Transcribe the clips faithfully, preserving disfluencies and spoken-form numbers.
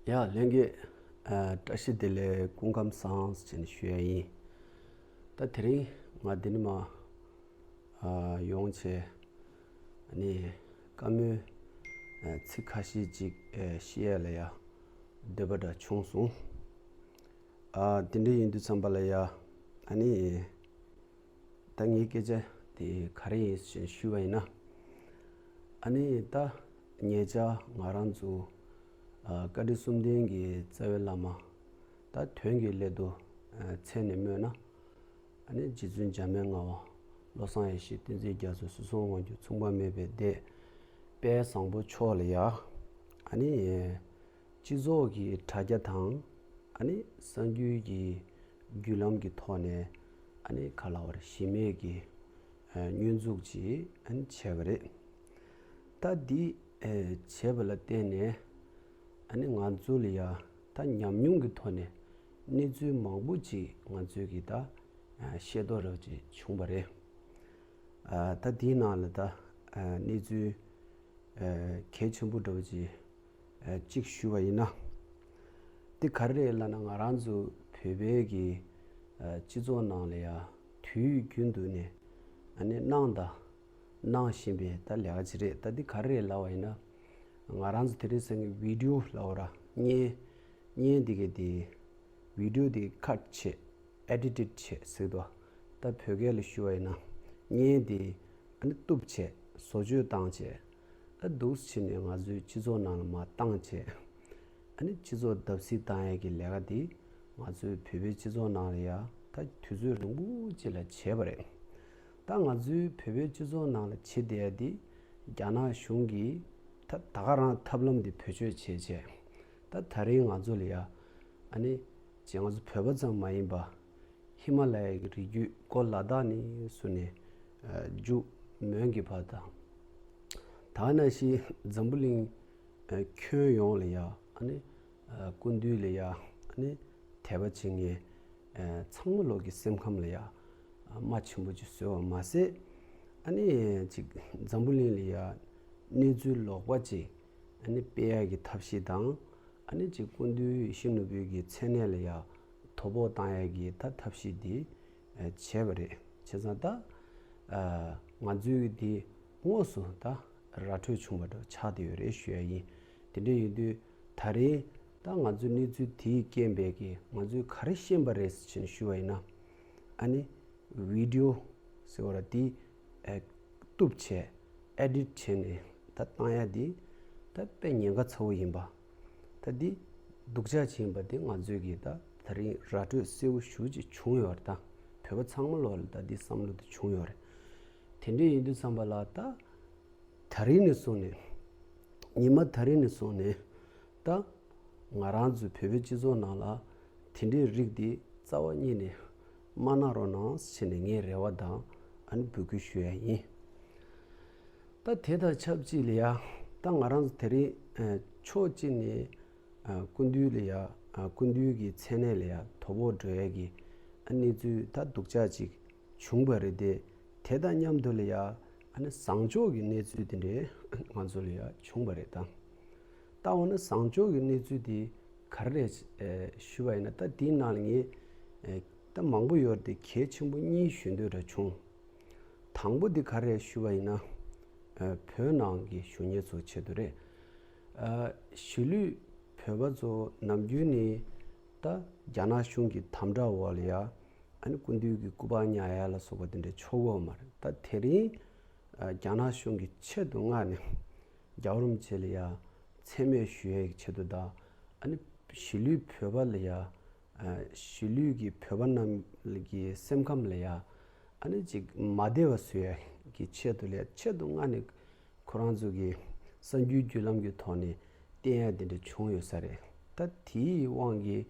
ཡ་ལྷན་རྒྱས། ཨ། བཀྲ་ཤིས་བདེ་ལེགས། སྐུ་ཁམས་བཟང་ཟེར་ནས་ཞུ་ཡ་ཡིན། ད་དེ་རིང་ང་འདི་ནས་མར་ཨ་ཡོང་བྱས། ཨ་ནི་བཀའ་མོལ་ཨ་ཚིག་ཁ་ཤས་ཅིག་ཨ་བཤད་ཡ་ལ་ཡ་འདོད་པ་འདྲ་བྱུང་སོང་། ཨ་དེ་འདྲ་ཡིན་དུས་ཙམ་པ་ལ་ཡ་ཨ་ནི་ད་ངའི་སྐད་ཆ་དེ་ག་རེ་ཡིན་ཞེས་ཞུས་པ་ཡིན་ན། ཨ་ནི་ད་ཉེ་ཆར་ང་རང་ཚོ་ཨ་བཀའ་དྲིན་གསུམ་ལྡན་གྱི་རྩ་བའི་བླ་མ། ད་དོན་གྱི་སླད་དུ་ཨ་མཚན་ནས་སྨོས་ན། ཨ་ནི་རྗེ་བཙུན་འཇམ་དཔལ་མངའ་བ། བློ་བཟང་ཡེ་ཤེས། བསྟན་འཛིན་རྒྱ་མཚོ། སྲིད་གསུམ་དབང་སྒྱུར། མཚུངས་པ་མེད་པའི་སྡེ་དཔལ་བཟང་པོ་མཆོག་ལ་ཡ། ཨ་ནི་སྤྱི་ཚོགས་ཀྱི་དྲ་རྒྱ་དང་། ཨ་ནི་གསར་འགྱུར་གྱི་བརྒྱུད་ལམ་གྱི་ཐོག་ནས་ཨ་ནི་ག་ལབ་དགོས་རེད། གཞི་མེད་ཀྱི་ཨ་བསྙོན་འཛུགས་ཅིག་ཨ་ནི་བྱས་པ་རེད། ད་འདི་ཨ་བྱས་པ་ལ་བརྟེན་ནས་ཨ་ནི་ང་ཚོ་ལ་ཡ་ད་ཉམས་མྱོང་གི་ཐོག་ནས་གནས་ཚུལ་མང་པོ་ཅིག་ང་ཚོས་ཀྱིས་ད་ཨ་ཤེས་རྟོགས་རོགས་ཅིག་བྱུང་བ་རེད། ཨ་ད་འདིའི་ནང་ལ་ད་ཨ་གནས་ཚུལ་ཨ་གལ་ཆེན་པོ་འདྲ་བོ་ཅིག་ཨ་གཅིག་ཞུ་བ་ཡིན་ན། འདི་ག་རེ་རེད་ལབ་ན། ང་རང་ཚོ་བོད་པའི་གི་ཨ་སྤྱི་ཚོགས་ནང་ལ་ཡ་དུས་རྒྱུན་དུ་ནས་ཨ་ནི་གནང་དང་གནང་བཞིན་པའི་ད་ལས་ཀ་ཅིག་རེད། ད་འདི་ག་རེ་རེད་ལབ་པ་ཡིན་ན། ང་རང་ཚོ་དེ་རིང་སང་གི་བི་ཌི་ཡོ་ལབ་དགོས་ར། བརྙན། བརྙན་འདི་གི་དེ་བི་ཌི་ཡོ་དེ་ཁཊ་བྱས། ཨེ་ཌི་ཊེཌ་བྱས་ཟེར་དོ། ད་བོད་སྐད་ལ་ཞུ་བ་ཡིན་ན། བརྙན་དེ་ཨ་ནི་གཏུབ་བྱས། བཟོ་བཅོས་བཏང་བྱས། ད་འདུག་སེ་བྱས་ནས་ང་ཚོའི་སྤྱི་ཚོགས་ནང་ལ་མར་བཏང་བྱས། ཨ་ནི་སྤྱི་ཚོགས་བརྡབ་གསིག་བཏང་ཡས་ཀྱི་ལས་ཀ་དེ་ང་ཚོའི་བོད་པའི་སྤྱི་ཚོགས་ནང་ལ་ཡ་ད་དུས་ཚོད་རིང་པོ་ཅིག་ལ་བྱས་པ་རེད། ད་ང་ཚོའི་བོད་པའི་སྤྱི་ཚོགས་ནང་ལ་བྱེད་བསྡད་ཡ་དེ་རྒྱ་ནག་གཞུང་གིས་ད་ད་ག་རང་ཐབས་ལམ་དེ་བེད་སྤྱོད་བྱས་བྱས། ད་ད་རིང་ང་ཚོ་ལ་ཡ་ཨ་ནི་ཅིག་ང་ཚོ་བོད་པ་ཙམ་མ་ཡིན་པ། ཧི་མ་ལ་ཡའི་རི་རྒྱུད། ཀོ་ལ་དྭགས་ནས་བཟུང་ནས་ཨ་མཇུག་མོན་གྱི་བར་དང་། ད་ག་ནང་བཞིན་འཛམ་བུ་གླིང་ཨ་ཁྱོན་ཡོངས་ལ་ཡ་ཨ་ནི་ཨ་སྐུ་མདུན་ལ་ཡ་ཨ་ནི་དད་པ་བྱེད་མཁན་ཨ་ཚང་མ་ལོག་གི་སེམས་ཁམས་ལ་ཡ་ཨ་རྨ་ཆེན་པོ་ཅིག་བཟོས་པ་མ་ཟད། ཨ་ནི་ཅིག་འཛམ་བུ་གླིང་ལ་ཡ་གནས་ཚུལ་ལོག་པ་ཅིག་ཨ་ནི་སྤེལ་ཡག་གི་ཐབས་ཤེས་དང་། ཨ་ནི་ཅིག་སྐུ་མདུན་ཡིད་བཞིན་ནོར་བུའི་གི་མཚན་གནས་ལ་ཡ་དོ་ཕོག་བཏང་ཡག་གི་ད་ཐབས་ཤེས་འདི་ཨ་བྱས་པ་རེད། བྱས་ཙང་ད་ཨ་ང་ཚོས་འདི་དངོས་སུ་ད་ར་འཕྲོད་བྱུང་བ་འདྲ་ཆགས་བསྡད་ཡོད་རེད་ཞུ་ཡ་ཡིན། དེ་འདྲ་ཡིན་དུས་ད་རིང་ད་ང་ཚོའི་གནས་ཚུལ་དེའི་རྐྱེན་པས་ཀྱི་ང་ཚོས་ག་རེ་ཤེས་པ་རེད་ཟེར་ནས་ཞུ་བ་ཡིན་ན། ཨ་ནི་བི་ཌི་ཡོ་ཟེར་བ་ར་དེ་ཨ་གཏུབ་བྱས། ཨེ་ཌིཊ་བྱས་ནས་ད་བཏང་ཡ་དེ་ད་དཔེ་ཉེན་ཁ་ཚ་བོ་ཡིན་པ། ད་འདི་སྡུག་ཅག་ཅིག་ཡིན་པ་དེ་ང་ཚོས་ཀྱིས་ད་ད་རིང་ར་འཕྲོད་གསལ་བོ་ཞེ་པོ་ཅིག་བྱུང་ཡོད་རེད། ད་བོད་པ་ཚང་མ་ལོག་ལ་ད་འདི་བསམ་བློ་དེ་བྱུང་ཡོད་རེད། དེ་འདྲ་ཡིན་དུས་ཙམ་པ་ལ་ད་ད་རིང་ནས་བཟུང་ནས། ཉི་མ་ད་རིང་ནས་བཟུང་ནས་ད་ང་རང་ཚོའི་བོད་པའི་སྤྱི་ཚོགས་ནང་ལ་དེ་འདྲའི་རིགས་འདི་རྩ་བ་ཉིད་ནས་མ་གནང་རོགས་གནང་ཟེར་ནས་ངས་རེ་བ་དང་ཨ་ནི་འབོད་སྐུལ་ཞུ་ཡ་ཡིན། ད་དེ་དང་ཆབས་ཅིག་ལ་ཡ་ད་ང་རང་ཚོ་དེ་རིང་ཨ་ཕྱོགས་གཅིག་ནས་ཨ་སྐུ་མདུན་ལ་ཡ་ཨ་སྐུ་མདུན་གྱི་མཚན་གནས་ལ་ཡ་དོ་ཕོག་འགྲོ་ཡ་གི་ཨ་གནས་ཚུལ་ད་སྡུག་ཅག་ཅིག་བྱུང་བ་རེད་དེ། དེ་དང་མཉམ་དུ་ལ་ཡ་ཨ་ནི་བཟང་ཕྱོགས་ཀྱི་གནས་ཚུལ་དེ་འདྲའི་ང་ཚོ་ལ་ཡ་བྱུང་བ་རེད་ད། ད་འོ་ན་བཟང་ཕྱོགས་ཀྱི་གནས་ཚུལ་དེ་ག་རེ་རེད་ཨེ་ཞུ་བ་ཡིན་ན། ད་དེའི་ནང་ལ་ངས་ཨེ་ད་མང་པོ་ཡོད་རེད་དེ། གལ་ཆེན་པོ་གཉིས་ཞུ་འདོད་འདྲ་བྱུང་། དང་པོ་དེ་ག་རེ་རེད་ཞུ་བ་ཡིན་ན། ཨེ་བོད་ནང་གི་གཞོན་སྐྱེས་ཚོ་ཆེད་དུ་རེད། ཨེ་གཞིས་ལུས་བོད་པ་ཚོ་ནམ་རྒྱུན་ནས་ད་རྒྱ་ནག་གཞུང་གི་དམ་དྲག་འོག་ལ་ཡ་ཨ་ནི་སྐུ་མདུན་གྱི་སྐུ་པར་ཉར་ཡ་ལ་སོགས་པ་དེ་འདྲ་ཆོག་གི་ཡོད་མ་རེད། ད་དེ་རིང་ཨ་རྒྱ་ནག་གཞུང་གི་ཆེད་དུ་མངགས་ནས་རྒྱལ་བ་རིན་པོ་ཆེ་ལ་ཡ་མཚན་སྨད་ཞུ་ཡ་གི་ཆེད་དུ་དང་། ཨ་ནི་གཞིས་ལུས་བོད་པ་ལ་ཡ་ཨ་གཞིས་ལུས་ཀྱི་བོད་པ་རྣམས་ཀྱི་སེམས་ཁམས་ལ་ཡ་ཨ་ནི་ཅིག་མ་བདེ་བ་བཟོ་ཡ་གི་ཆེད་དུ་ལ་ཡ་ཆེད་དུ་མངགས་ནས་ཁོ་རང་ཚོ་གི་གསར་འགྱུར་བརྒྱུད་ལམ་གྱི་ཐོག་ནས་བསྟན་ཡ་དེ་འདྲ་བྱུང་ཡོད་ས་རེད། ད་དེའི་དབང་གིས་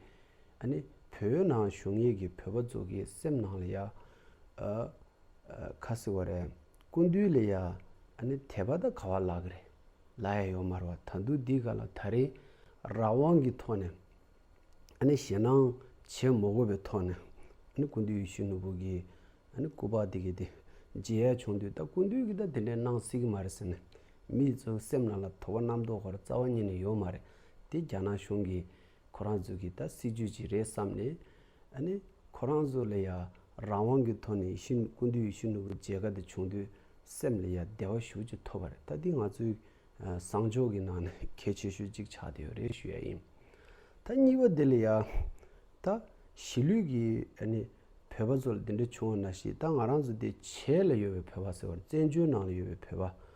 ཨ་ནི་བོད་ནང་བཞུགས་མཁན་གྱི་བོད་པ་ཚོ་གི་སེམས་ནང་ལ་ཡ་ཨ་ཨ་ག་ཟེར་བ་རེད། སྐུ་མདུན་ལ་ཡ་ཨ་ནི་དད་པ་ད་ག་བ་ལབ་གི་རེད། ལབ་ཡ་ཡོད་མ་རེད་བ། ད་དུང་འདི་ག་ལ་ད་རེས་རང་དབང་གི་ཐོག་ནས་ཨ་ནི་ཞེད་སྣང་བྱེད་མ་དགོས་པའི་ཐོག་ནས་ཨ་ནི་སྐུ་མདུན་ཡིད་བཞིན་ནོར་བུ་གི་ཨ་ནི་སྐུ་པར་དེ་གི་དེ་མཇལ་ཡ་བྱུང་དུས། ད་སྐུ་མདུན་གྱིས་ད་དེ་འདྲའི་གནང་སྲིད་ཀྱི་མ་རེད་ཟེར་ནས་མི་ཚོ་སེམས་ནང་ལ་དོགས་པ་རྣམ་རྟོག་ག་རེ་རྩ་བ་ཉིད་ནས་ཡོད་མ་རེད། དེ་རྒྱ་ནག་གཞུང་གིས་ཁོ་རང་ཚོ་གི་ད་སྲིད་ཇུས་ཅིག་རེད་བསམ་ནས། ཨ་ནི་ཁོ་རང་ཚོ་ལ་ཡ་རང་དབང་གི་ཐོག་ནས་ཡིད་བཞིན་སྐུ་མདུན་ཡིད་བཞིན་ནོར་བུ་མཇལ་ཁ་དེ་བྱུང་དུས་སེམས་ལ་ཡ་བདེ་བ་ཞེ་པོ་ཅིག་ཐོབ་པ་རེད། ད་འདི་ང་ཚོའི་ཨ་བཟང་ཕྱོགས་ཀྱི་ནང་ནས་གལ་ཆེ་ཤོས་གཅིག་ཆགས་བསྡད་ཡོད་རེད་ཞུ་ཡ་ཡིན། ད་གཉིས་པ་དེ་ལ་ཡ་ད་གཞིས་ལུས་ཀྱི་ཨ་ནི་བོད་པ་ཚོ་ལ་འདི་འདྲ་བྱུང་བ་ནང་བཞིན། ད་ང་རང་ཚོ་དེ་བྱེས་ལ་ཡོད་པའི་བོད་པ་ཟེར་བ་རེད། བཙན་བྱོལ་ནང་ལ་ཡོད་པའི་བོད་པ།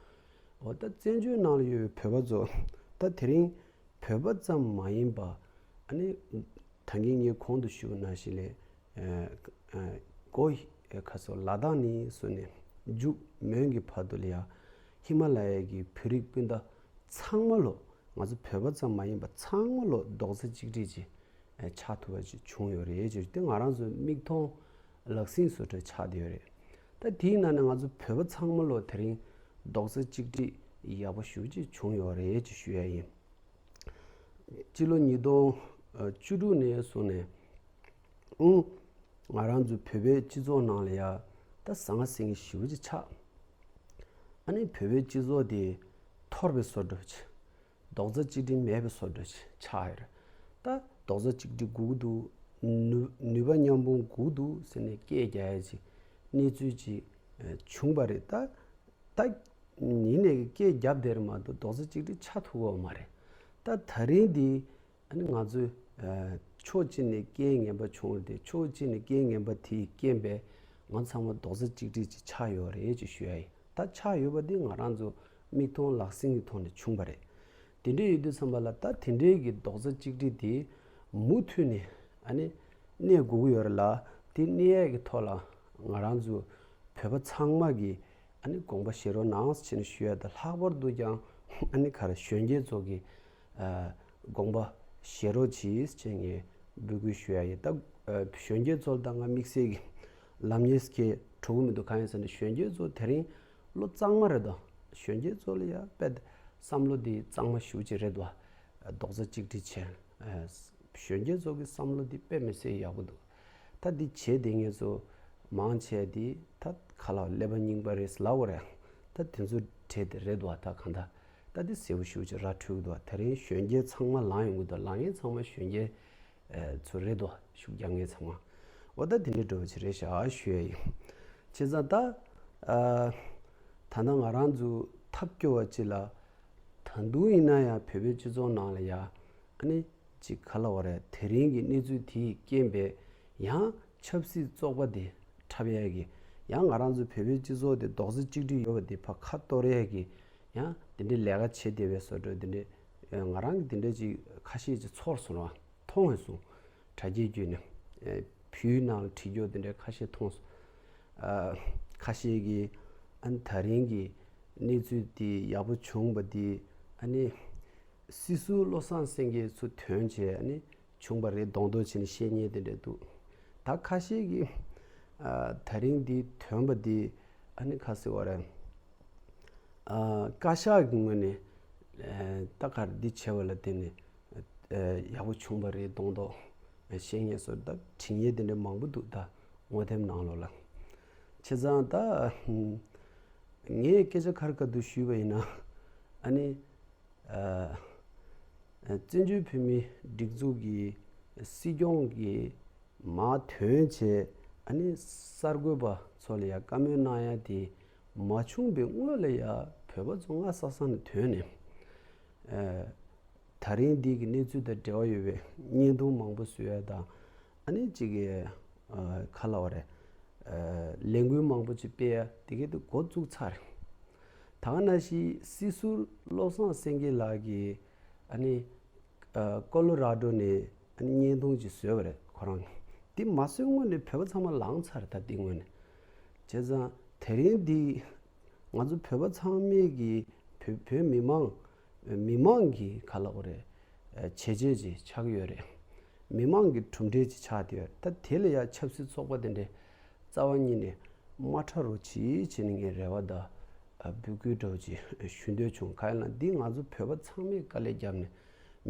འོ་ད་བཙན་བྱོལ་ནང་ལ་ཡོད་པའི་བོད་པ་ཚོ་ད་དེ་རིང་བོད་པ་ཙམ་མ་ཡིན་པ། ཨ་ནི་ད་གིན་ངས་གོང་དུ་ཞུས་པ་ནང་བཞིན་ལས། ཨ་ཨ་གོ་ཁ་སོ་ལ་དྭགས་ནས་བཟུང་ནས་འཇུག་མོན་གྱི་བར་དུ་ལ་ཡ་ཧི་མ་ལ་ཡ་གི་བོད་རིགས་སྤུན་ཟླ་ཚང་མ་ལོ། ང་ཚོ་བོད་པ་ཙམ་མ་ཡིན་པ་ཚང་མ་ལོ་རྡོག་རྩ་གཅིག་སྒྲིལ་གྱིས་ཆགས་ཐུབ་པ་ཅིག་བྱུང་ཡོད་རེད་ཅེས། དེ་ང་རང་ཚོའི་མིག་མཐོང་ལག་ཟིན་བཟོ་འདྲ་ཆགས་བསྡད་ཡོད་རེད། ད་དེའི་ནང་ནས་ང་ཚོ་བོད་པ་ཚང་མ་ལོ་དེ་རིང་རྡོག་རྩ་གཅིག་སྒྲིལ་ཡག་པོ་ཞེ་པོ་ཅིག་བྱུང་ཡོད་རེད་ཅེས་ཞུ་ཡ་ཡིན། སྤྱི་ལོ་ཉིས་སྟོང་བཅུ་དྲུག་ནས་བཟུང་ནས། ཨང་། ང་རང་ཚོ་བོད་པའི་སྤྱི་ཚོགས་ནང་ལ་ཡ་ད་ཟང་ངེ་ཟིང་ངེ་ཞེ་པོ་ཅིག་ཆགས། ཨ་ནི་བོད་པའི་སྤྱི་ཚོགས་དེ་འཐོར་བའི་བཟོ་འདྲ་ཅིག་རྡོག་རྩ་གཅིག་སྒྲིལ་མེད་པའི་བཟོ་འདྲ་ཅིག་ཆགས་ཡོད་རེད། ད་རྡོག་རྩ་གཅིག་སྒྲིལ་དགོས་ཀྱི་འདུག་ནུས་ནུས་པ་མཉམ་སྤུངས་དགོས་ཀྱི་འདུག་ཟེར་ནས་སྐད་རྒྱག་ཡ་ཅིག་གནས་ཚུལ་ཅིག་བྱུང་བ་རེད། ད་ད་ཡིན་ནའི་སྐད་རྒྱབ་བསྡད་རེད་མ་གཏོགས་རྡོག་རྩ་གཅིག་སྒྲིལ་ཆགས་ཐུབ་ཀྱི་ཡོད་མ་རེད། ད་ད་རིང་འདི་ཨ་ནི་ང་ཚོས་ཨ་ཕྱོགས་གཅིག་ནས་རྐྱེན་ངན་པ་བྱུང་བ་དེ། ཕྱོགས་གཅིག་ནས་རྐྱེན་ངན་པ་དེའི་རྐྱེན་པས་ང་ཚང་མ་རྡོག་རྩ་གཅིག་སྒྲིལ་ཅིག་ཆགས་ཡོད་རེད་ཅེས་ཞུ་ཡ་ཡིན། ད་ཆགས་ཡོད་པ་དེ་ང་རང་ཚོ་མིག་མཐོང་ལག་ཟིན་གྱི་ཐོག་ནས་བྱུང་བ་རེད། དེ་འདྲ་ཡོད་དུས་ཙམ་པ་ལ་ད་དེ་འདྲའི་གི་རྡོག་རྩ་གཅིག་སྒྲིལ་དེ་མུ་མཐུད་ནས་ཨ་ནི་གནས་དགོས་ཀྱི་ཡོད་རེད་ལ། དེ་གནས་ཡས་ཀྱི་ཐོག་ལ་ང་རང་ཚོ་བོད་པ་ཚང་མ་གིས་ཨ་ནི་དགོངས་པ་བཞེས་རོགས་གནང་ཟེར་ནས་ཞུ་ཡ་དང་། ལྷག་པར་དུ་ཀྱང་ཨ་ནི་ག་རེ་གཞོན་སྐྱེས་ཚོ་གིས་ཨ་དགོངས་པ་བཞེས་རོགས་གྱིས་ཟེར་ནས་ངས་འབོད་སྐུལ་ཞུ་ཡ་ཡིན། ད་ཨ་གཞོན་སྐྱེས་ཚོ་ལ་ད་ང་དམིགས་བསལ་གྱི་ལམ་ཉེས་ཀྱི་གྲོགས་མི་འདུག་གང་ཡིན་ཟེར་ན་གཞོན་སྐྱེས་ཚོ་དེ་རིང་ལོ་གཙང་མ་རེད་དོ། གཞོན་སྐྱེས་ཚོ་ལ་ཡ་དཔེ་བསམ་བློ་འདི་གཙང་མ་ཞེ་པོ་ཅིག་རེད་དོ། རྡོག་རྩ་གཅིག་སྒྲིལ་བྱས། གཞོན་སྐྱེས་ཚོ་གི་བསམ་བློ་འདི་དཔེ་མི་སྲིད་ཡག་པོ་འདུག་ད་འདི་བྱས་དེ་ངེད་ཚོ་མང་ཆེ་འདི་ད་ག་ལ་ཀླད་པ་རྙིང་པ་རེད་ལབ་དགོས་རེད། ད་དེ་ཚོ་གྲས་དེ་རེད་དོ། ད་གང་ད་ད་འདི་གསལ་པོ་ཞེ་པོ་ཅིག་ར་འཕྲོད་ཀྱི་འདུག་དེ་རིང་གཞོན་སྐྱེས་ཚང་མ་ལངས་ཡོང་གི་འདུག་ལངས་མཁན་ཚང་མ་གཞོན་སྐྱེས་ཨ་ཚོ་རེད་དོ། ཤུགས་རྒྱག་མཁན་ཚང་མ། འོ་ད་དེ་འདྲའི་འདྲ་བོ་ཅིག་རེད་ཤག་ཞུ་ཡ་ཡིན། བྱས་ཙང་ད་ཨ་ད་ལྟ་ང་རང་ཚོ་ཐབས་སྐྱོ་བ་ཅིག་ལ། ད་དུང་ཡིན་ན་ཡང་བོད་པའི་སྤྱི་ཚོགས་ནང་ལ་ཡ་ཨ་ནི་ཅིག་ག་ལབ་དགོས་རེད། དེ་རིང་གི་གནས་ཚུལ་དེའི་རྐྱེན་པས་ཡང་ཆབ་སྲིད་བཙོག་པ་དེ་འཁྲབ་ཡ་གི། ཡང་ང་རང་ཚོ་བོད་པའི་སྤྱི་ཚོགས་དེ་རྡོག་རྩ་གཅིག་སྒྲིལ་ཡོད་པ་དེ་ཕར་ཁ་གཏོར་ཡ་གི། ཡང་དེ་འདྲའི་ལས་ཀ་བྱེད་བསྡད་པའི་བཟོ་འདྲ། དེ་འདྲའི་ང་རང་གི་དེ་འདྲ་ཅིག་ཁ་ཤས་ཅིག་ཚོར་སོང་བ། མཐོང་ཡོང་སོང་། དྲ་རྒྱའི་བརྒྱུད་ནས་ཨེ་བོད་ནང་ལ་བྲིས་རྒྱུ་དེ་འདྲའི་ཁ་ཤས་མཐོང་སོང་། ཨ་ཁ་ཤས་ཀྱིས་ཨ་ནི་ད་རིང་གི་གནས་ཚུལ་དེ་ཡག་པོ་བྱུང་བ་དེ་ཨ་ནི་སྲིད་ཟུར་བློ་བཟང་སེང་གེ་ཚུར་ཐོན་བྱས་ཨ་ནི་བྱུང་བ་རེད་མདོག་མདོག་བྱས་ནས་བཤད་མཁན་དེ་འདྲ་འདུག་ད་ཁ་ཤས་ཀྱིས་ཨ་ད་རིང་འདི་ཐོན་པ་འདི་ཨ་ནི་ག་ཟེར་བ་རེད། ཨ་བཀའ་ཤག་གི་ངོས་ནས་ཨ་ད་ག་རེ་འདི་བྱས་པ་ལ་བརྟེན་ནས་ཨ་ཡག་པོ་བྱུང་བ་རེད་མདོག་མདོག་བཤད་མཁན་ཚོ་ད་དྲན་ཡས་དེ་འདྲ་མང་པོ་འདུག་ད་ངོ་དེབ་ནང་ལོགས་ལ། བྱས་ཙང་ད་ངས་སྐད་ཆ་ཁ་རི་ཁ་ཐུག་ཞུས་པ་ཡིན་ན། ཨ་ནི་ཨ་བཙན་བྱོལ་བོད་མིའི་སྒྲིག་འཛུགས་ཀྱི་སྲིད་སྐྱོང་གི་མར་ཐོན་བྱས་ཨ་ནི་གསར་འགོད་པ་ཚོ་ལ་ཡ་བཀའ་མོལ་གནང་ཡ་དེ་མ་བྱུང་བའི་སྔོན་ལ་ཡ་བོད་པ་ཚོ་སྔ་ས་ས་ནས་ཐོན་ནས་ཨ་ད་རིང་འདི་གི་གནས་ཚུལ་དང་འབྲེལ་བ་ཡོད་པའི་བརྙན་ཐུང་མང་པོ་བཟོ་ཡ་དང་། ཨ་ནི་གཅིག་གི་ཨ་ག་ལབ་དགོས་རེད། ཨ་ལས་འགུལ་མང་པོ་ཅིག་སྤེལ་ཡ་དེ་གས་དེ་འགོ་བཙུགས་ཚར་རེད། ད་ག་ནང་བཞིན་སྲིད་ཟུར་བློ་བཟང་སེང་གེ་ལགས་ཀྱིས་ཨ་ནི་ཨ་ཀོ་ལོ་ར་ཌོ་ནས་ཨ་ནི་བརྙན་ཐུང་ཅིག་བཟོས་པ་རེད་ཁོ་རང་གིས། དེ་མ་བཟོས་སྔོན་ནས་བོད་པ་ཚང་མ་ལངས་ཚར་རེད། ད་དེ་སྔོན་ནས། བྱས་ཙང་དེ་རིང་འདི་ང་ཚོ་བོད་པ་ཚང་མས་ཀྱི་བོད་བོད་མི་མང་མི་མང་གི་ག་ལབ་དགོས་རེད། བྱས་རྗེས་ཅིག་ཆགས་ཀྱི་ཡོད་རེད། མི་མང་གི་གྲུབ་འབྲས་ཅིག་ཆགས་བསྡད་ཡོད་རེད། ད་དེ་ལ་ཡ་ཆབ་སྲིད་བཙོག་པ་དེ་འདྲས་རྩ་བ་ཉིད་ནས་མ་འཁྲབ་རོགས་གྱིས་བྱས་ནས་ངས་རེ་བ་དང་འབོད་སྐུལ་འདྲ་བོ་ཅིག་ཞུ་འདོད་བྱུང་། གང་ཡིན་ན་འདི་ང་ཚོ་བོད་པ་ཚང་མས་དཀའ་ལས་བརྒྱབ་ནས་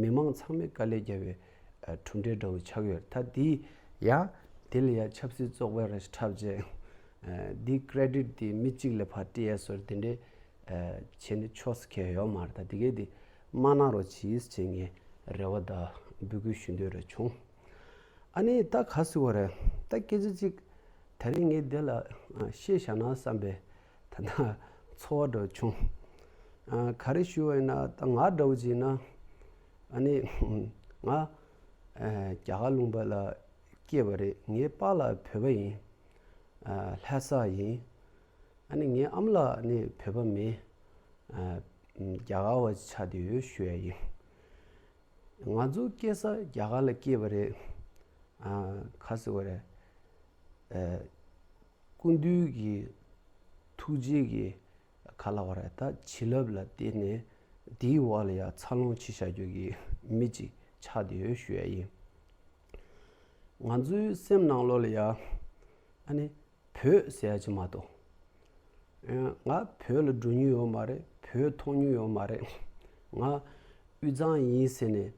མི་མང་ཚང་མས་དཀའ་ལས་བརྒྱབ་པའི་གྲུབ་འབྲས་འདྲ་བོ་ཆགས་ཡོད་རེད། ད་འདི་ཡ་དེ་ལ་ཡ་ཆབ་སྲིད་བཙོག་པ་རེ་འཁྲབ་བྱས། འདི་ཀྲེ་ཌིཊ་འདི་མི་གཅིག་ལ་ཕར་སྤྲད་ཡ་བཟོ་འདྲ་དེ་འདྲས་བྱས་ནས་ཆོག་ས་གང་ཡང་ཡོད་མ་རེད། ད་དེ་གས་དེ་མ་གནང་རོགས་གྱིས་བྱས་ངས་ རེ་བ་དང་འབོད་སྐུལ་ཞུ་འདོད་རེ་བྱུང་། ཨ་ནི་ད་ག་ཟེར་བ་རེད། ད་སྐད་ཆ་གཅིག་ད་རིང་ངས་འདི་ལ་བཤད་བཞག་ན་བསམ་པའི་ད་ལྟ་ཚོར་བ་འདྲ་བྱུང་། ག་རེ་ཞུ་བ་ཡིན་ན། ད་ང་འདྲ་བོ་ཅིག་ཡིན་ན། ཨ་ནི་ང་རྒྱ་གར་ལུང་པ་ལ་སྐྱེས་པ་རེད། ངའི་པཱ་ལགས་བོད་པ་ཡིན། ལྷ་ས་ཡིན། ཨ་ནི་ངའི་ཨ་མ་ལགས་ནི་བོད་པ་མིན། རྒྱ་གར་བ་ཆགས་བསྡད་ཡོད་ཞུ་ཡ་ཡིན། ང་ཚོ་སྐྱེས་ས་རྒྱ་གར་ལ་སྐྱེས་པ་རེད། ག་ཟེར་བ་རེད། སྐུ་མདུན་གྱི་ཐུགས་རྗེ་གི་ག་ལབ་དགོས་རེད། ད་བྱིན་རླབས་ལ་བརྟེན་ནས་དེའི་འོག་ལ་ཡ་འཚར་ལོངས་བྱེད་བཞག་རྒྱུ་གི་མི་གཅིག་ཆགས་བསྡད་ཡོད་ཞུ་ཡ་ཡིན། ང་ཚོའི་སེམས་ནང་ལོགས་ལ་ཡ་ཨ་ནི་བོད་ཟེར་ཡ་ཅིག་མ་གཏོགས། ང་བོད་ལ་འགྲོ་མྱོང་ཡོད་མ་རེད། བོད་མཐོང་མྱོང་ཡོད་མ་རེད། ང་དབུས་གཙང་ཡིན་ཟེར་ནས།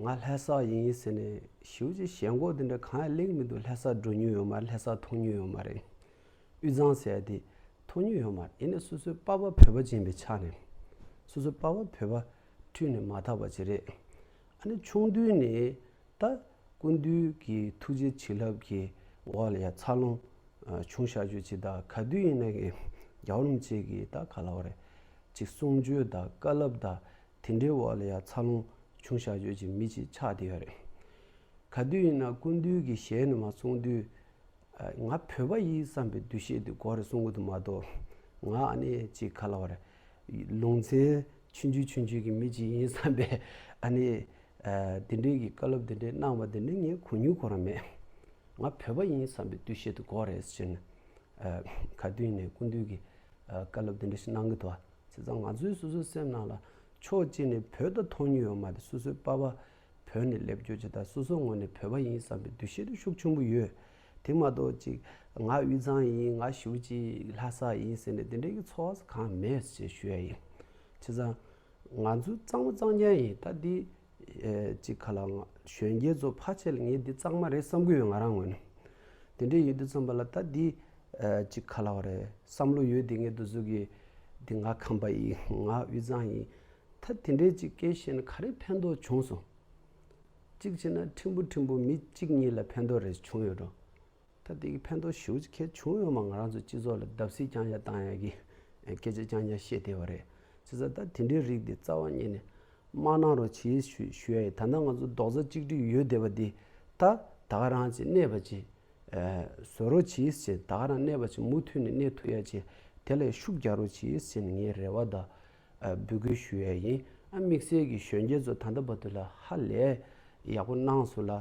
ང་ལྷ་ས་ཡིན་ཟེར་ནས་ཞེ་པོ་ཅིག་ཞེན་ཁོག་དེ་འདྲ་གང་ཡང་གླེང་མི་འདུག་ལྷ་ས་འགྲོ་མྱོང་ཡོད་མ་རེད། ལྷ་ས་མཐོང་མྱོང་ཡོད་མ་རེད། དབུས་གཙང་ཟེར་ཡ་དེ་མཐོང་མྱོང་ཡོད་མ་རེད། ཡིན་ནའི་སོ་སོའི་པ་ཕ་བོད་པ་ཅིག་ཡིན་པའི་ཆ་ནས། སོ་སོའི་པ་ཕ་བོད་པ་འཁྲུལ་ནས་མ་ཐག་པ་ཅིག་རེད། ཨ་ནི་ཆུང་དུས་ནས་ད་སྐུ་མདུན་གྱི་ཐུགས་རྗེ་བྱིན་རླབས་ཀྱི་འོག་ལ་ཡ་འཚར་ལོངས་བྱུང་བཞག་རྒྱུ་ཅིག་དང་། ག་དུས་ཡིན་ན་གི་རྒྱལ་བ་རིན་པོ་ཆེ་གི་ད་ག་ལབ་དགོས་རེད། ཅིག་གསུང་ཆོས་དང་བཀའ་སློབ་དང་དེ་འདྲའི་འོག་ལ་ཡ་འཚར་ལོངས་བྱུང་བཞག་རྒྱུ་ཅིག་མི་ཅིག་ཆགས་བསྡད་ཡོད་རེད། ག་དུས་ཡིན་ན་སྐུ་མདུན་གྱི་ཞལ་ནས་མར་གསུང་དུས། ང་བོད་པ་ཡིན་བསམ་པའི་འདུ་ཤེས་དེ་དགོས་རེད་གསུང་གི་འདུག་མ་གཏོགས། ང་ཨ་ནི་ཅིག་ག་ལབ་དགོས་རེད། ལུང་ཚན་ཆུང་ཆུང་ཆུང་ཆུང་གི་མི་ཅིག་ཡིན་བསམ་པའི་ཨ་ནི་དེ་འདྲའི་གི་བཀའ་སློབ་དེ་འདྲའི་གནང་བ་དེ་འདྲའི་ངས་གོ་མྱོང་ཁོ་རང་མེད། ང་བོད་པ་ཡིན་བསམ་པའི་འདུ་ཤེས་དེ་དགོས་རེད་ཟེར་ནས། ག་དུས་ནས་སྐུ་མདུན་གྱི་བཀའ་སློབ་དེ་འདྲ་ཞིག་གནང་གི་འདུག་བ། བྱས་ཙང་ང་ཚོའི་སོ་སོའི་སེམས་ནང་ལ་ཕྱོགས་གཅིག་ནས་བོད་ད་མཐོང་མྱོང་ཡོད་མ་རེད། སོ་སོའི་པ་ཕ་བོད་ནས་སླེབས་རྒྱུ་ཅིག་དང་། སོ་སོའི་ངོས་ནས་བོད་པ་ཡིན་བསམ་པའི་འདུ་ཤེས་དེ་ཤུགས་ཆེན་པོ་ཡོད། དེ་མ་གཏོགས་ཅིག་ང་དབུས་གཙང་ཡིན། ང་ཞེ་པོ་ཅིག་ལྷ་ས་ཡིན་ཟེར་ནས་དེ་འདྲའི་གི་ཚོར་བ་གང་མེད་ཅེས་ཞུ་ཡ་ཡིན། བྱས་ཙང་ང་ཚོ་གཙང་མ་གཙང་རྐྱང་ཡིན། ད་འདི་ཅིག་ག་ལབ། གཞོན་སྐྱེས་ཚོ་ཕལ་ཆེར་ལ་ངས་འདི་གཙང་མ་རེད་བསམ་གྱི་ཡོད། ང་རང་ངོས་ནས། དེ་འདྲའི་ཡིན་དུས་ཙམ་པ་ལ་ད་འདི་ཅིག་ག་ལབ་རེད། བསམ་བློ་ཡོད་དེ་ངས་འདི་ཚོ་གི་འདི་ང་ཁམས་པ་ཡིན། ང་དབུས་གཙང་ཡིན། ད་དེ་འདྲའི་ཅིག་སྐད་བཤད་ན་ག་རེ་ཕན་ཐོགས་བྱུང་སོང་། གཅིག་བྱས་ན་ཕྲན་བུ་ཕྲན་བུ་མི་གཅིག་གཉིས་ལ་ཕན་ཐོགས་རེ་བྱུང་ཡོད་འགྲོ། ད་དེ་གི་ཕན་ཐོགས་ཞེ་པོ་ཅིག་གལ་བྱུང་ཡོད་མ། ང་རང་ཚོ་སྤྱི་ཚོགས་ལ་བརྡབ་གསིག་རྐྱང་རྐྱང་བཏང་ཡ་གི་སྐད་ཆ་རྐྱང་རྐྱང་བཤད་བསྡད་པ་རེད། བྱས་ཙང་ད་དེ་འདྲའི་རིགས་དེ་རྩ་བ་ཉིད་ནས་མ་གནང་རོགས་གྱིས་ཞུ་ཞུ་ཡ་ཡིན། ད་ལྟ་ང་ཚོ་རྡོག་རྩ་གཅིག་སྒྲིལ་ཡོད་བསྡད་པ་འདི་ད་ད་ག་རང་ཅིག་གནས་པ་ཅིག་བཟོ་རོགས་གྱིས་ཟེར། ད་ག་རང་གནས་པ་ཅིག་མུ་མཐུད་ནས་གནས་ཐུབ་ཡ་ཅིག་དེ་ལ་ཤུགས་རྒྱག་རོགས་གྱིས་ཟེར་ནས་ངའི་རེ་བ་དང་འབོད་སྐུལ་ཞུ་ཡ་ཡིན། ཨ་དམིགས་བསལ་གྱི་གཞོན་སྐྱེས་ཚོ་ད་ལྟ་བར་དུ་ལ་ཧ་ལས་ཡག་པོ་གནང་སོང་ལ།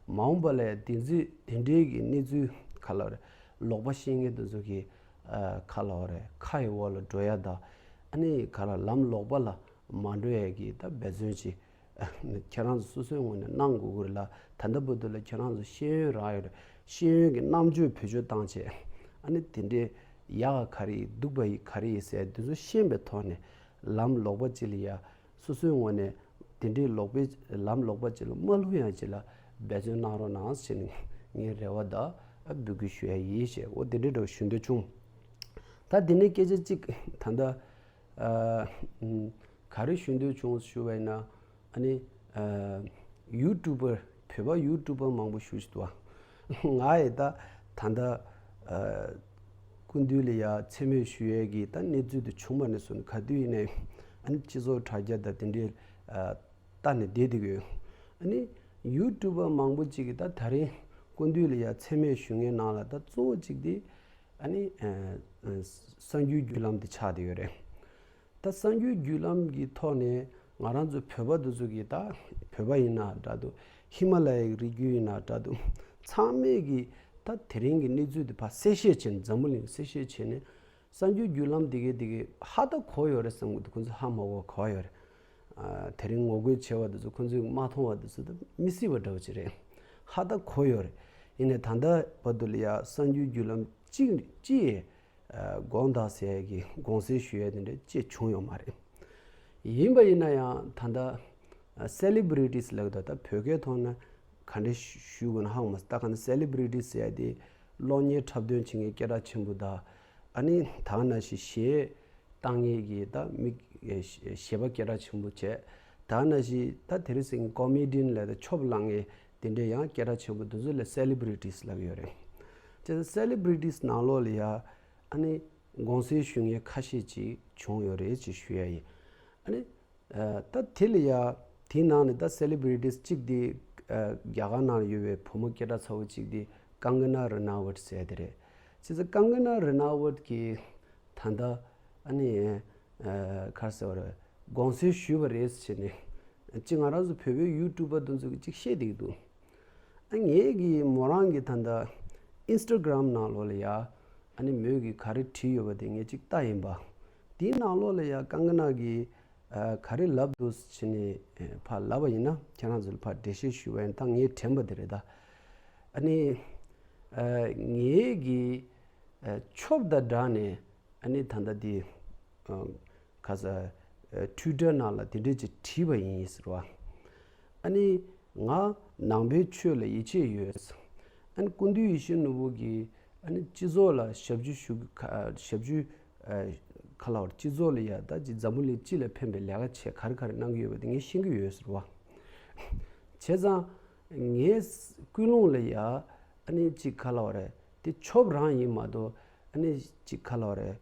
མ་འོངས་པ་ལ་དེ་ཚོས་དེ་འདྲའི་གི་གནས་ཚུལ་ག་ལབ་རེད། ལོག་པ་བཤད་མཁན་དེ་ཚོ་གི་ག་ལབ་རེད། ཁ་ཡི་འོག་ལ་འགྲོ་ཡ་དང་། ཨ་ནི་ག་ལབ། ལམ་ལོག་པ་ལ་མ་འགྲོ་ཡ་གི་ད་འབད་བརྩོན་ཅིག་ཁྱེད་རང་ཚོ་སོ་སོའི་ངོས་ནས་གནང་དགོས་ཀྱི་རེད་ལ། ད་ལྟ་བར་དུ་ལ་ཁྱེད་རང་ཚོ་ཤེས་ཡོན་རག་ཡོད་རེད། ཤེས་ཡོན་གྱི་རྣམ་དཔྱོད་བེད་སྤྱོད་བཏང་བྱས། ཨ་ནི་དེ་འདྲའི་ཡག་ག་ག་རེ་ཡིན། སྡུག་པ་ཡིན་ག་རེ་ཡིན་ཟེར་དེ་ཚོ་ཤེས་པའི་ཐོག་ནས་ལམ་ལོག་པ་ཅིག་ལ་ཡ་སོ་སོའི་ངོས་ནས་དེ་འདྲའི་ལོག་པའི་ལམ་ལོག་པ་ཅིག་ལ་མ་ལྷུང་ཡ་ཅིག་ལ་འབད་བརྩོན་གནང་རོགས་གནང་ཞེས་ནས་ངའི་རེ་བ་དང་འབོད་སྐུལ་ཞུ་ཡ་ཡིན་ཞེས། འོ་དེ་འདྲའི་འདྲ་བོ་ཞུ་འདོད་བྱུང་། ད་དེ་ནས་སྐད་ཆ་གཅིག་ད་ལྟ་ཨ་ཨུམ་ག་རེ་ཞུ་འདོད་བྱུང་ཞུ་བ་ཡིན་ན། ཨ་ནི་ཨ་ཡུ་ཊུ་པར། བོད་པ་ཡུ་ཊུ་པར་མང་པོ་ཞེ་པོ་ཅིག་འདུག་བ། ང་ཡི་ད་ད་ལྟ་ཨ་སྐུ་མདུན་ལ་ཡ་མཚན་སྨད་ཞུ་ཡས་ཀྱི་ད་གནས་ཚུལ་དེ་བྱུང་བ་ནས་བཟུང་ནས་ག་དུས་ཡིན་ནའི་ཨ་ནི་སྤྱི་ཚོགས་དྲ་རྒྱ་དང་དེ་འདྲའི་ཨ་ལྟ་ནས་བསྡད་འདུག་གི། ཨ་ནི་ཡུ་ཊུ་པར་མང་པོ་ཅིག་གིས་ད་ད་རིང་སྐུ་མདུན་ལ་ཡ་མཚན་སྨད་ཞུ་མཁན་ནང་ལ་ད་གཙོ་བོ་གཅིག་དེ་ཨ་ནི་ཨ་ཨ་གསར་འགྱུར་བརྒྱུད་ལམ་དེ་ཆགས་བསྡད་ཡོད་རེད། ད་གསར་འགྱུར་བརྒྱུད་ལམ་གྱི་ཐོག་ནས་ང་རང་ཚོ་བོད་པ་འདི་ཚོ་གིས། ད་བོད་པ་ཡིན་ན་འདྲ་འདུག་ཧི་མ་ལ་ཡའི་རི་རྒྱུད་ཡིན་ན་འདྲ་འདུག་ཚང་མས་ཀྱིས་ད་དེ་རིང་གི་གནས་ཚུལ་དེ་ཕར་གསལ་བཤད་བྱས་ནས། འཛམ་བུ་གླིང་གསལ་བཤད་བྱས་ནས། གསར་འགྱུར་བརྒྱུད་ལམ་དེ་གས་དེ་གས་ཧ་ད་གོ་ཡོད་རེད་བསམ་གྱི་འདུག་ཁོང་ཚོ་ཧ་མ་གོ་གོ་ཡོད་རེད། ཨ་དེ་རིང་ངོ་རྒོལ་བྱས་པ་དེ་ཚོ་ཁོང་ཚོས་མ་མཐོང་བ་དེ་ཚོ་ད་མི་སྲིད་པ་འདྲ་བོ་ཅིག་རེད། ཧ་ད་གོ་ཡོད་རེད། ཡིན་ནའི་ད་ལྟ་བར་དུ་ལ་ཡ་གསར་འགྱུར་བརྒྱུད་ལམ་གཅིག་གཅིག་ཡས་དགོངས་དག་ཟེར་ཡས་ཀྱི་དགོངས་སེལ་ཞུ་ཡས་དེ་འདྲ་ཅིག་བྱུང་ཡོད་མ་རེད། ཡིན་པ་ཡིན་ན་ཡང་ད་ལྟ་སེ་ལི་བྷི་རི་ཊིས་ལབ་ཀྱི་འདུག་ད་བོད་སྐད་ཐོག་ནས་ག་འདྲ་ཞུ་དགོས་ན་ཧ་གོ་མ་སོང་། ད་ག་ནས་སེ་ལི་བྷི་རི་ཊིས་ཟེར་ཡས་དེ་གློག་བརྙན་འཁྲབ་སྟོན་བྱེད་མཁན་སྐད་གྲགས་ཆེན་པོ་དང་། ཨ་ནི་ད་ག་ནང་བཞིན་གཞས་བཏང་མཁན་གྱི་ད་མི་གཞས་པ་སྐད་གྲགས་ཆེན་པོ་བྱས། ད་ནང་བཞིན་ད་དེ་རིང་སང་ཀོ་མེ་ཌི་ཡན་ལབ་དང་ཆོབ་ལངས་མཁན་དེ་འདྲའི་ཡང་སྐད་གྲགས་ཆེན་པོ་དེ་ཚོ་ལ་སེ་ལི་བྷི་རི་ཊིས་ལབ་ཀྱི་ཡོད་རེད། བྱས་ཙང་སེ་ལི་བྷི་རི་ཊིས་ནང་ལོགས་ལ་ཡ་ཨ་ནི་དགོངས་སེལ་ཞུ་མཁན་ཁ་ཤས་ཅིག་བྱུང་ཡོད་རེད་ཅེས་ཞུ་ཡ་ཡིན། ཨ་ནི་ད་དེ་ལ་ཡ་དེའི་ནང་ནས་ད་སེ་ལི་བྷི་རི་ཊིས་གཅིག་དེ་རྒྱ་གར་ནང་ཡོད་པའི་བུ་མོ་སྐད་གྲགས་ཚ་བོ་གཅིག་དེ་ཀང་ཀ་ན་ར་ན་ཝཊ་ཟེར་དེ་རེད། བྱས་ཙང་ཀང་ཀ་ན་ར་ན་ཝཊ་གིས་ད་ལྟ་ཨ་ནི་ག་རེ་ཟེར་བ་རེད། དགོངས་སེལ་ཞུས་པ་རེད་ཟེར་ནས་ཅིག་ང་རང་ཚོ་བོད་པའི་ཡུ་ཊུབ་པ་དེ་ཚོ་གིས་ཅིག་བཤད་བསྡད་ཀྱི་འདུག་ཨ་ངས་ཀྱིས་མོ་རང་གི་ད་ལྟ་ཨིན་སི་ཊ་གྷ་རམ་ནང་ལོགས་ལ་ཡ་ཨ་ནི་མོས་ཀྱིས་ག་རེ་བྲིས་ཡོད་པ་དེ་ངས་ཅིག་ལྟ་ཡིན་པ། དེའི་ནང་ལོགས་ལ་ཡ་ཀང་ཀ་ན་གིས་ག་རེ་ལབ་འདུག་ཟེར་ནས་ཕར་ལབ་པ་ཡིན་ན་ཁྱེད་རང་ཚོ་ལ་ཕར་འགྲེལ་བཤད་ཞུས་པ་ཡིན་ན་ད་ངས་དྲན་པ་དེ་རེད་ད། ཨ་ནི་ངས་ཀྱིས་ཆོབ་དང་སྦྲགས་ནས་ཨ་ནི་ད་ལྟ་དེ་ག་ས་ཊུའི་ཊར་ནང་ལ་དེ་འདྲས་ཅིག་བྲིས་པ་ཡིན་ཟེར་བ། ཨ་ནི་ང་ནང་པའི་ཆོས་ལ་ཡིད་ཆེས་ཡོད། ཨ་ནི་སྐུ་མདུན་ཡིད་བཞིན་ནོར་བུ་གིས་ཨ་ནི་སྤྱི་ཚོགས་ལ་ཞབས་ཞུ་ཞུ་ཞབས་ཞུ་ག་ལ་བར་སྤྱི་ཚོགས་ལ་ཡ་ད་ཅི་འཛམ་བུ་གླིང་སྤྱི་ལ་ཕན་པའི་ལས་ཀ་བྱས་ག་རེ་ག་རེ་གནང་གི་ཡོད་པ་དེ་ངས་ཤེས་ཀྱི་ཡོད་ཟེར་བ། བྱས་ཙང་ངའི་ཀུན་སློང་ལ་ཡ་ཨ་ནི་ཅིག་ག་ལ་བ་རེད་དེ་ཆོབ་རང་ཡིན་མ་གཏོགས་ཨ་ནི་ཅིག་ག་ལ་བ་རེད།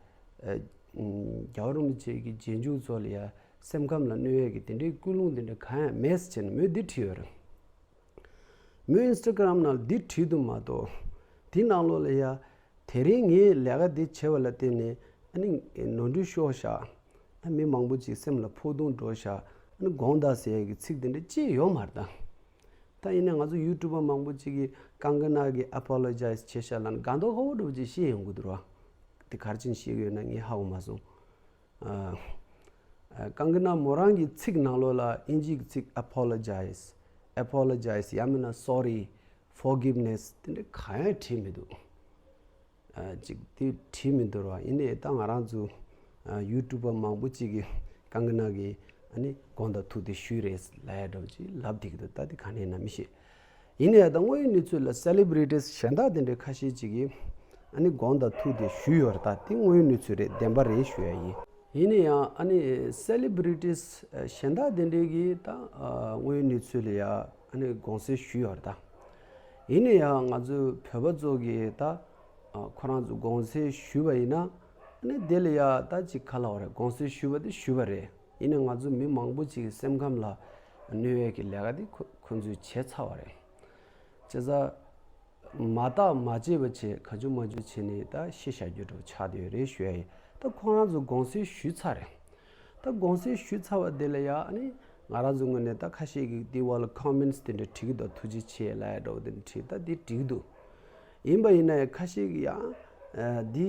རྒྱལ་བ་རིན་པོ་ཆེ་གི་རྗེས་འཇུག་ཚོ་ལ་ཡ་སེམས་ཁམས་ལ་གནོད་ཡས་ཀྱི་དེ་འདྲའི་ཀུན་སློང་དེ་འདྲ་གང་ཡང་མེད་ཟེར་ནས་མོས་འདི་བྲིས་ཡོད་རེད། མོས་ཨིན་སི་ཊ་གྷ་རམ་ནང་འདི་བྲིས་འདུག་མ་གཏོགས་དེའི་ནང་ལོགས་ལ་ཡ་དེ་རིང་ངས་ལས་ཀ་འདི་བྱས་པ་ལ་བརྟེན་ནས་ཨ་ནི་ནོར་འཁྲུལ་ཤོར་ཤག་ཨ་མི་མང་པོ་ཅིག་སེམས་ལ་ཕོག་ཐུག་འགྲོ་ཤག་ཨ་ནི་དགོངས་དག་ཟེར་ཡས་ཀྱི་ཚིག་དེ་འདྲ་ཅི་ཡོད་མ་རེད་ད། ད་ཡིན་ནའི་ང་ཚོ་ཡུ་ཊུབ་པ་མང་པོ་ཅིག་གིས་ཀང་ཀ་ན་གིས་ཨ་པོ་ལོ་ཇའི་ཛི་བྱས་ཤག་ལབ་ནས་དགའ་མདོག་ཁ་པོ་འདྲ་པོ་ཅིག་བཤད་ཡོང་གི་འདུག་ར། དེ་ག་རེ་བྱས་ནས་བཤད་ཀྱི་ཡོད་ན་ངས་ཧ་གོ་མ་སོང་། ཨ་ཨ་ཀང་ཀ་ན་མོ་རང་གི་ཚིག་ནང་ལོགས་ལ་ཨིན་ཇི་གི་ཚིག་ཨ་པོ་ལོ་ཇའི་ཛི། ཨ་པོ་ལོ་ཇའི་ཛི་ཡང་མིན་ན་སོ་རི། ཕོར་གིབ་ནེ་སི་དེ་འདྲ་གང་ཡང་བྲིས་མི་འདུག་ཨ་ཅིག་དེ་བྲིས་མི་འདུག་ར། ཡིན་ནའི་ད་ང་རང་ཚོ་ཨ་ཡུ་ཊུབ་པ་མང་པོ་ཅིག་གིས་ཀང་ཀ་ན་གིས་ཨ་ནི་དགོངས་དག་ཐུགས་དེ་ཞུས་རེད་ལབ་ཡ་འདྲ་པོ་ཅིག་ལབ་བསྡད་ཀྱི་འདུག་ད་དེ་ག་ནས་ཡིན་ན་མི་ཤེས། ཡིན་ནའི་ད་དངོས་ཡོད་གནས་ཚུལ་ལ་སེ་ལི་བྷི་རི་ཊིས་གཞན་དག་དེ་འདྲའི་ཁ་ཤས་ཅིག་གིས་ཨ་ནི་དགོངས་དག་ཐུགས་དེ་ཞུས་ཡོད་རེད། ད་དེ་དངོས་ཡོད་གནས་ཚུལ་རེད། བདེན་པ་རེད་ཞུ་ཡ་ཡིན། ཡིན་ན་ཡང་ཨ་ནི་སེ་ལི་བྷི་རི་ཊིས་གཞན་དག་དེ་འདྲའི་གིས་ད་དངོས་ཡོད་གནས་ཚུལ་ལ་ཡ་ཨ་ནི་དགོངས་སེལ་ཞུས་ཡོད་རེད་ད། ཡིན་ན་ཡང་ང་ཚོའི་བོད་པ་ཚོ་གིས་ད་ཁོ་རང་ཚོ་དགོངས་སེལ་ཞུས་པ་ཡིན་ན་ཨ་ནི་དེ་ལ་ཡ་ད་ཅིག་ག་ལབ་དགོས་རེད། དགོངས་སེལ་ཞུས་པ་དེ་ཞུས་པ་རེད། ཡིན་ནའི་ང་ཚོ་མི་མང་པོ་ཅིག་གི་སེམས་ཁམས་ལ་གནོད་ཡས་ཀྱི་ལས་ཀ་དེ་ཁོ་ཁོ་ཚོས་བྱས་ཚར་བ་རེད། བྱས་ཙང་མ་བརྟག་མ་དཔྱད་པ་བྱས་ག་ཅུ་མ་ཅུ་བྱས་ནས་ད་ཤི་བཞག་རྒྱུ་འདྲ་པོ་ཆགས་བསྡད་ཡོད་རེད་ཞུ་ཡ་ཡིན། ད་ཁོ་རང་ཚོ་དགོངས་སེལ་ཞུས་ཚར་རེད། ད་དགོངས་སེལ་ཞུས་ཚར་བ་དེ་ལ་ཡ་ཨ་ནི་ང་རང་ཚོ་ངོས་ནས་ད་ཁ་ཤས་ཀྱིས་དེའི་འོག་ལ་ཀོ་མེན་ཊི་དེ་འདྲ་བྲིས་ཀྱི་འདུག་ཐུགས་རྗེ་ཆེ་ལབ་ཡ་འདྲ་པོ་དེ་འདྲ་བྲིས། ད་དེ་འགྲིག་གི་འདུག་ཡིན་པ་ཡིན་ན་ཡང་ཁ་ཤས་ཀྱིས་ཡང་ཨ་འདི་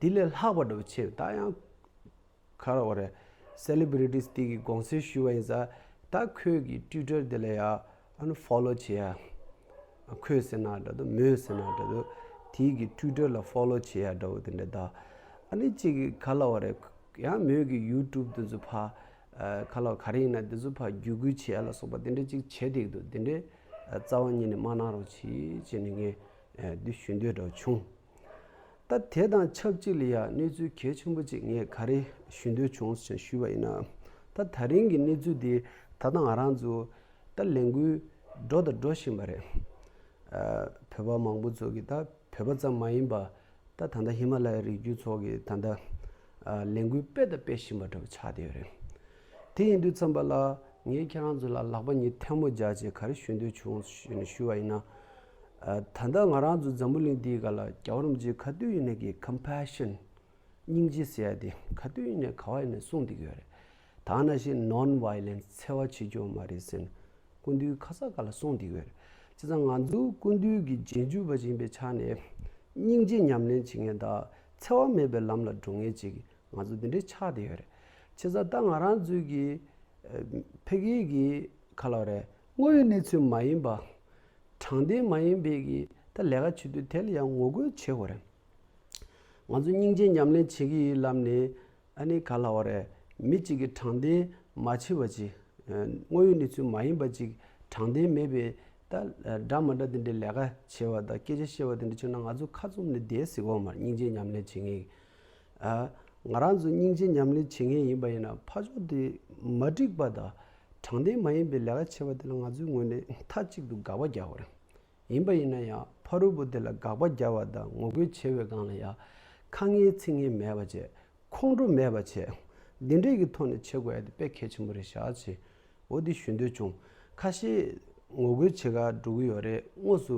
འདི་ལས་ལྷག་པ་འདྲ་པོ་བྱས། ད་ཡང་ག་རེ་ཟེར་དགོས་རེད། སེ་ལི་བྷི་རི་ཊིས་དེ་གིས་དགོངས་སེལ་ཞུས་པ་ཡིན་ཙང་ད་ཁོས་ཀྱི་ཊུའི་ཊར་དེ་ལ་ཡ་ཨ་ནི་ཕོ་ལོ་བྱེད་ཡ། ཁོས་ཟེར་ན་འདྲ་འདུག་མོས་ཟེར་ན་འདྲ་འདུག་དེའི་གི་ཊུའི་ཊར་ལ་ཕོ་ལོ་བྱེད་ཡ་འདྲ་པོ་དེ་འདྲ་ད། ཨ་ནི་གཅིག་གི་ག་ལབ་དགོས་རེད། ཡང་མོས་ཀྱི་ཡུ་ཊུབ་དེ་ཚོ་ཕར་ཨ་ག་ལབ་ག་རེ་ཡིན་ན་དེ་ཚོ་ཕར་བརྒྱུད་སྐུལ་བྱེད་ཡ་ལ་སོགས་པ་དེ་འདྲ་གཅིག་བྱེད་བསྡད་ཀྱི་འདུག་དེ་འདྲའི་ཨ་རྩ་བ་ཉིད་ནས་མ་གནང་རོགས་གྱིས་ཅེས་ནས་ངས་ཨ་འདི་ཞུ་འདོད་འདྲ་བོ་བྱུང་། ད་དེ་དང་ཆབས་ཅིག་ལ་ཡ་གནས་ཚུལ་གལ་ཆེན་པོ་ཅིག་ངས་ག་རེ་ཞུ་འདོད་བྱུང་ཞེས་ཞུས་པ་ཡིན་ན། ད་ད་རིང་གི་གནས་ཚུལ་འདི་ད་ལྟ་ང་རང་ཚོ་ད་ལས་འགུལ་འགྲོ་དང་འགྲོ་བཞིན་པ་རེད། ཨ་བོད་པ་མང་པོ་ཚོ་གིས་ད་བོད་པ་ཙམ་མ་ཡིན་པ་ད་ད་ལྟ་ཧི་མ་ལ་ཡའི་རི་རྒྱུད་ཚོ་གིས་ད་ལྟ་ཨ་ལས་འགུལ་སྤེལ་དང་སྤེལ་བཞིན་པ་འདྲ་བོ་ཆགས་བསྡད་ཡོད་རེད། དེ་ཡིན་དུས་ཙམ་པ་ལ་ངས་ཁྱེད་རང་ཚོ་ལ་ལག་པ་གཉིས་ཐལ་མོ་སྦྱར་བྱས་ག་རེ་ཞུ་འདོད་བྱུང་ཞེས་ནས་ཞུ་བ་ཡིན་ན། ཨ་ད་ལྟ་ང་རང་ཚོ་འཛམ་བུ་གླིང་འདིའི་སྒང་ལ་རྒྱལ་བ་རིན་པོ་ཆེས་ག་དུས་ཡིན་ནའི་གི་ཀམ་པེ་ཤན། སྙིང་རྗེ་ཟེར་ཡ་དེ་ག་དུས་ཡིན་ནའི་ག་བ་ཡིན་ནའི་གསུངས་བསྡད་ཀྱི་ཡོད་རེད། ད་ནང་བཞིན་ནོན་ཝའི་ལེན་སི། འཚེ་བ་བྱེད་རྒྱུ་མ་རེད་ཟེར་ནས་སྐུ་མདུན་ཁ་སང་ཁ་ལ་གསུངས་བསྡད་ཀྱི་ཡོད་རེད། བྱས་ཙང་ང་ཚོ་སྐུ་མདུན་གྱི་རྗེས་འཇུག་པ་ཞིག་ཡིན་པའི་ཆ་ནས་སྙིང་རྗེ་ཉམས་ལེན་བྱེད་མཁན་དང་འཚེ་བ་མེད་པའི་ལམ་ལ་འགྲོ་མཁན་ཅིག་ང་ཚོ་འདི་འདྲའི་ཆགས་བསྡད་ཡོད་རེད། བྱས་ཙང་ད་ང་རང་ཚོའི་གི་ཨ་ཕ་གིའི་གི་ག་ལབ་དགོས་རེད། དངོས་ཡོད་གནས་ཚུལ་མ་ཡིན་པ། དྲང་བདེན་མ་ཡིན་པའི་གི་ད་ལས་ཀ་བྱེད་དུས་དེ་ལ་ཡང་ངོ་རྒོལ་བྱེད་དགོས་རེད། ང་ཚོ་སྙིང་རྗེ་ཉམས་ལེན་བྱེད་ཀྱི་ཡིན་ལབ་ནས་ཨ་ནི་ག་ལབ་དགོས་རེད། མི་གཅིག་གིས་དྲང་བདེན་མ་བྱས་པ་ཅིག་ཨ་དངོས་ཡོད་གནས་ཚུལ་མ་ཡིན་པ་ཅིག་དྲང་བདེན་མེད་པའི་ད་ཨ་འདྲ་མི་འདྲ་དེ་འདྲའི་ལས་ཀ་བྱེད་པ་དང་སྐད་ཆ་བཤད་པ་དེ་འདྲ་བྱུང་ན་ང་ཚོ་ཁ་བཙུམ་ནས་བསྡད་སྲིད་ཀྱི་ཡོད་མ་རེད། སྙིང་རྗེ་ཉམས་ལེན་བྱེད་མཁན་གྱི། ཨ་ང་རང་ཚོ་སྙིང་རྗེ་ཉམས་ལེན་བྱེད་མཁན་ཡིན་པ་ཡིན་ན་ཕར་ཕྱོགས་དེ་མ་འགྲིག་པ་དང་ དྲང་བདེན་མ་ཡིན་པའི་ལས་ཀ་བྱེད་པ་དེ་ལ་ང་ཚོའི་ངོས་ནས་མཐའ་གཅིག་ཏུ་དགག་པ་རྒྱག་དགོས་རེད། ཡིན་པ་ཡིན་ན་ཡང་ཕ་རོལ་པོ་དེ་ལ་དགག་པ་རྒྱག་པ་དང་ངོ་རྒོལ་བྱེད་པའི་སྒང་ལ་ཡང་ཁ་ངན་ཚིག་ངན་མེད་པ་བྱས། ཁོང་ཁྲོ་མེད་པ་བྱས། འདི་འདྲས་ཀྱི་ཐོག་ནས་བྱེད་དགོས་ཡ་དེ་དཔེ་གལ་ཆེན་པོ་རེད་ཤག་ཅེས། འོ་འདི་ཞུ་འདོད་བྱུང་། ཁ་ཤས་ངོ་རྒོལ་བྱེད་གར་འགྲོ་གི་ཡོད་རེད། དངོས་སུ་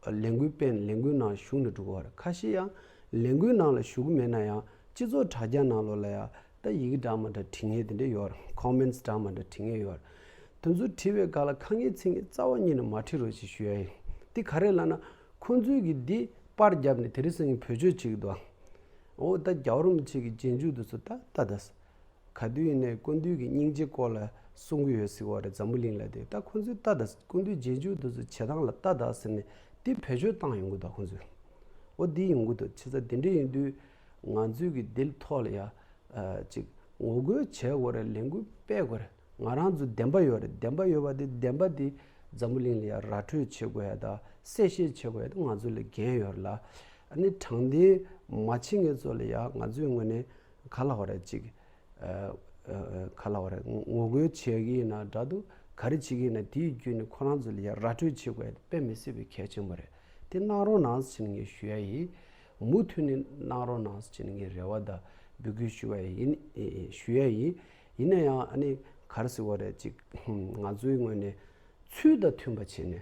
ལས་འགུལ་སྤེལ་ནས་ལས་འགུལ་ནང་ཞུགས་ནས་འགྲོ་གི་ཡོད་རེད། ཁ་ཤས་ཡང་ལས་འགུལ་ནང་ལ་ཞུགས་ཀྱི་མེད་ན་ཡང་སྤྱི་ཚོགས་དྲ་རྒྱ་ནང་ལོགས་ལ་ཡང་ད་ཡི་གེ་འདྲ་མི་འདྲ་བྲིས་མཁན་དེ་འདྲས་ཡོད་རེད། ཀོ་མེན་ཊི་འདྲ་མི་འདྲ་བྲིས་མཁན་ཡོད་རེད། དེ་ཚོ་བྲིས་པའི་སྒང་ལ་ཁ་ངན་ཚིག་ངན་རྩ་བ་ཉིད་ནས་མ་བྲིས་རོགས་ཞེས་ཞུ་ཡ་ཡིན། འདི་ག་རེ་ལབ་ན། ཁོང་ཚོས་ཀྱིས་འདི་པར་བརྒྱབ་ནས་དེ་རིང་སང་ཉིན་བེད་སྤྱོད་བྱེད་ཀྱི་འདུག། འོ་ད་རྒྱལ་བ་རིན་པོ་ཆེ་གི་རྗེས་འཇུག་དེ་ཚོ་ད་ལྟ་ད། ག་དུས་ཡིན་ནའི་སྐུ་མདུན་གྱི་སྙིང་རྗེ་སྐོར་ལ་གསུང་གི་ཡོད་ཟེར་བ་རེད། འཛམ་བུ་གླིང་ལ་དེ་ད་ཁོང་ཚོས་ད་ད་སྐུ་མདུན་རྗེས་འཇུག་དེ་ཚོ་བྱེད་སྟངས་ལ་ལྟ་ད་ཟེར་ནས་དེ་བེད་སྤྱོད་བཏང་ཡོང་གི་འདུག་ཁོང་ཚོས། འོ་འདི་ཡོང་གི་འདུག། བྱས་ཙང་དེ་འདྲ་ཡིན་དུས་ང་ཚོས་ཀྱི་འདི་ཐོག་ལ་ཡ་ཅིག་ངོ་རྒོལ་བྱེད་དགོས་རེད། ལས་འགུལ་སྤེལ་དགོས་རེད། ང་རང་ཚོ་བདེན་པ་ཡོད་རེད། བདེན་པ་ཡོད་པ་དེ་བདེན་པ་དེ་འཛམ་བུ་གླིང་ལ་ཡ་ར་སྤྲོད་བྱེད་དགོས་ཡ་དང་གསལ་བཤད་བྱེད་དགོས་ཡ་དེ་ང་ཚོ་ལ་འགན་ཡོད་རེད་ལ། ཨ་ནི་དྲང་བདེན་མ་བྱེད་མཁན་ཚོ་ལ་ཡ་ང་ཚོའི་ངོས་ནས་ག་ལབ་དགོས་རེད། ཅིག་ཨ་ཨ་ག་ལབ་དགོས་རེད། ངོ་རྒོལ་བྱེད་ཀྱི་ཡིན་ན་འདྲ་འདུག། ག་རེ་བྱེད་ཀྱི་ཡིན་ན་དེའི་བརྒྱུད་ནས་ཁོ་རང་ཚོ་ལ་ཡ་ར་སྤྲོད་བྱེད་དགོས་ཡ་དེ་དཔེ་མི་སྲིད་པའི་གལ་ཆེན་པོ་རེད། དེ་གནང་རོགས་གནང་ཟེར་ནས་ངས་ཞུ་ཡ་ཡིན། མུ་མཐུད་ནས་གནང་རོགས་གནང་ཟེར་ནས་ངས་རེ་བ་དང་འབོད་སྐུལ་ཞུ་བ་ཡིན། ཞུ་ཡ་ཡིན། ཡིན་ན་ཡང་ཨ་ནི་ག་རེ་ཟེར་བ་རེད། ཅིག་ང་ཚོའི་ངོས་ནས་ཚུལ་དང་མཐུན་པ་བྱས་ནས་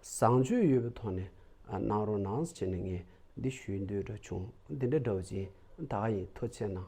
བཟང་སྤྱོད་ཡོད་པའི་ཐོག་ནས་གནང་རོགས་གནང་ཟེར་ནས་ངས་འདི་ཞུ་འདོད་འདྲ་བྱུང་། འདི་འདྲ་འདྲ་བ་ཅིག་ད་ག་ཡིན། ཐུགས་རྗེ་གནང་།